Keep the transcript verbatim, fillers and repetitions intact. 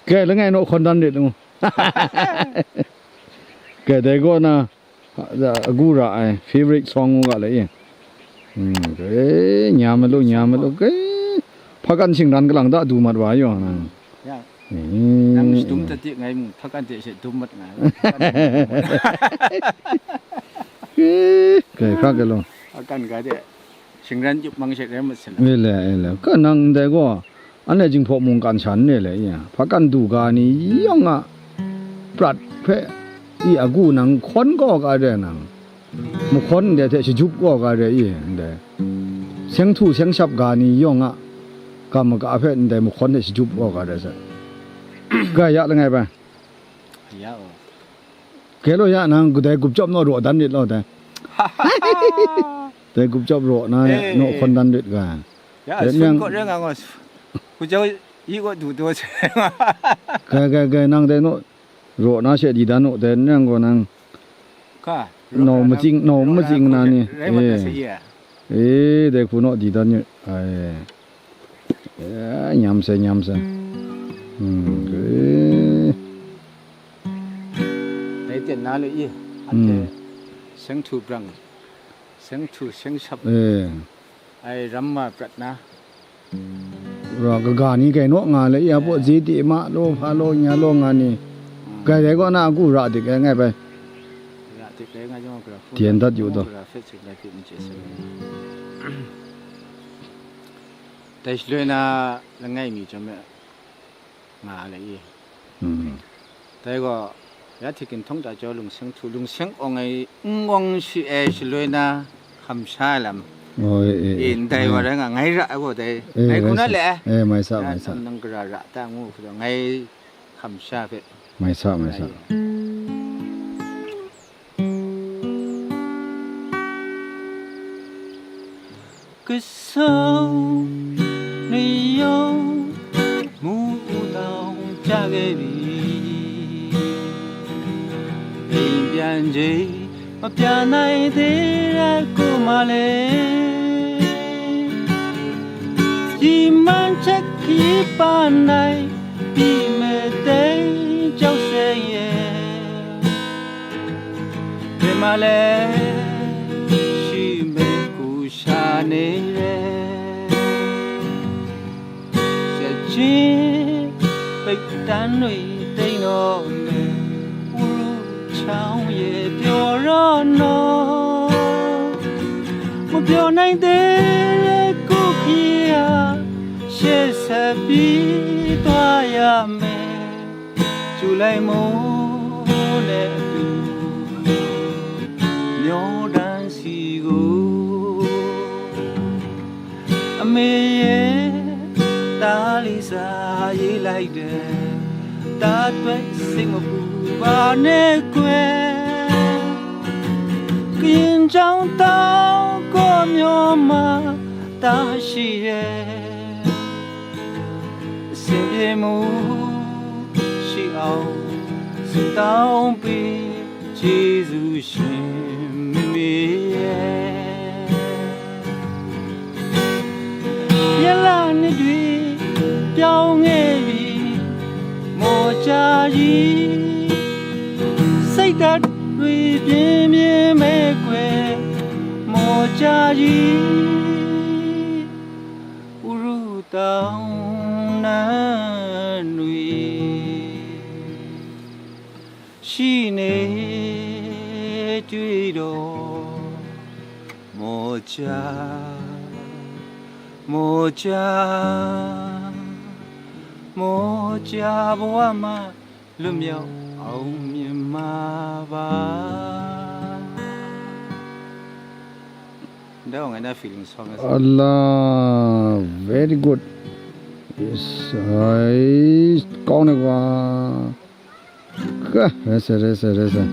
Kai langai naw hkawn dan rit ngu. Kai dai kaw na, a, agu ra ai, favorite song ngu ga lai e. Hmm, kai, nya malu, nya malu, kai. Hpakan shingran kalang da du mat wa yaw nang. Ya. Hmm. Nang shadum ta ti ngai mung, hpakan de she dum mat nga. Kai, hkra kai law. Hpakan ga de. Shingran yup mang she rai mat sin. E le, e le. Ka nang ndai gaw, anhte Jinghpaw mungkan sha n re le, iya. Hpakan du ga ni yawng a prat hpe, i agu nang hkawn kaw ga re nang. Mahkawn ndai hte shajup kaw ga re, i, ndai. Seng htu seng shap ga ni yawng a, kam maga hpe ndai mahkawn hte shajup kaw ga re sai. Ga ya langai bai. Ya o. Ke law ya nang, gudai gup chyawm naw raw dan rit law dai. Dai gup chyawm raw na, eh, naw hkawn dan rit ga. Ya, dai sun nang kaw rai nga ngaw. Ku jau yi kaw du daw se. Ga, ga, ga, nang dai naw raw na she di dan naw, dai nang gaw nang. Ka, naw raw na, matsing, naw raw na matsing ku na she ni. Rai mat na, eh, se iya. E, dai hku naw di dan yu ai. E, nyam sai, nyam sai. Hmm, e. Dai ten na lu i, anhte, hmm, seng htu brang, seng htu seng shap, e, ai ram ma prat na. Ra kaga ni kai naw nga le, ya paw, e, je de ma law, hpa law, nya law nga ni. Hmm. Kai dai kaw na, a ku ra dik ai ngai bai. Ra dik ai nga jawng, gara hku tian dat yu daw. Gara hpe cik lai hpe n chye sai. Dai shaloi na langai mi chyawm e nga ai le i. Hmm. Dai gaw, ya hte ginhtawng ta jaw lungseng htu, lungseng awng ai, n awng shi ai shaloi na hkam sha ai lam. Oh, e, e, e, ndai wa rai nga, ngai ra ai gaw dai. E, ngai hku na le ai. E, mai sa, ya, mai sa. Nang, nang gara ra ta ngu hku ngai hkam sha hpe. Mai sa, mai sa. Ai. Kasau ni yawng mu u tawng ja kei bi, အိမ်ပြန်ချိန်မပြန်နိုင်သေးတဲ့ကိုယ်မှလည်း ရီမန်းချက်ခရီးပန်းတိုင်းပြီးမဲ့သိမ်းကြောက်စိမ်ရဲ့ ဘယ်မှာလဲရှိမင်းကိုရှာနေတဲ့ ချက်ချင်းပိတ်တန်းတွေတိမ်တော့မယ် ဥရုချောင်းရဲ့ပျော်တော့နော် မပျော်နိုင်သေးတဲ့ကိုယ်ခံဟာရှေ့ဆက်ပြီးသွားရမယ် ဇူလိုင်မိုးနဲ့အတူမျောတန်းစီကို အမေရဲ့တားလေးစာရေးလိုက်တယ် တားအတွက်စိတ်မပူပါနဲ့ကွယ် ကရင်ကျောင်းသားကိုမျိုးမှာတားရှိရဲ့ အဆင်ပြေမှုရှိအောင်ဆုတောင်းပေး ကျေးဇူးရှင်မမေရဲ့ ရလနှစ်တွေပြောင်းခဲ့ပြီ မော်ကြာကြီး စိတ်ဓာတ်တွေပြင်းပြင်းမဲ့ကွယ် မော်ကြာကြီး ဥရုတောင်းနန်းတွေ ရှိနေတွေ့တော့မော်ချာမော်ချာမော်ချာဘဝမှာလွတ်မြောက်အောင်မြင်မှာပါတော့ငါနဲ့ feeling song နဲ့ Allah, very good. Yes, ဟိုင် ကောင်းတယ်ကွာ ကဲ ရစဲ ရစဲ ရစဲ